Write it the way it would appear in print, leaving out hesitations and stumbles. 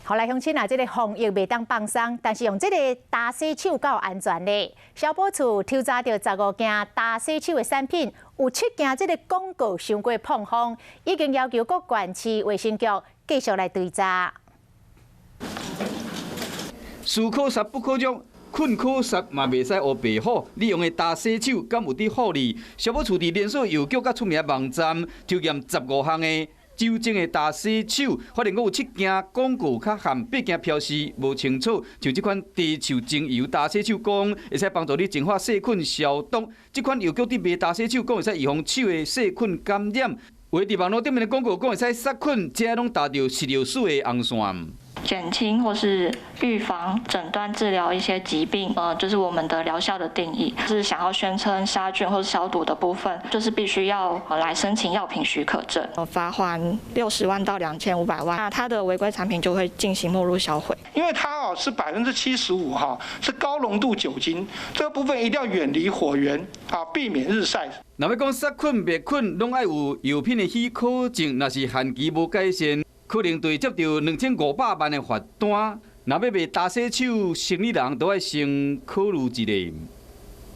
好來，鄉親啊，這个防疫袂當放鬆，但是用這个焦洗手夠安全咧。消保處抽查著15件焦洗手的產品，有七件這个廣告傷過膨風，已經要求各縣市衛生局繼續來追查。士可殺不可辱，困可殺嘛袂使烏白虎。你用的焦洗手敢有佇護理？消保處佇連鎖藥局佮出名網站抽驗15項的酒精的焦洗手，發現閣有七件廣告較含，八件標示無清楚。像這款茶樹精油焦洗手講，會使幫助你淨化細菌、消毒。這款藥局佇賣焦洗手講會使預防手的細菌感染。有佇網路頂面的廣告講會使殺菌，這攏踏著食藥署的紅線。減輕或是預防、診斷、治療一些疾病，就是我們的療效的定義，是想要宣稱殺菌或消毒的部分，就是必須要來申請藥品許可證。罰鍰60萬到2500萬，那它的違規產品就會進行沒入銷毀。因為它哦是75%哈，是高濃度酒精，這個部分一定要遠離火源啊，避免日曬。若欲講殺菌滅菌，攏愛有藥品的許可證，若是限期無改善，可能會接著2500萬的罰單。若欲賣焦洗手，生理人都愛先考慮一下。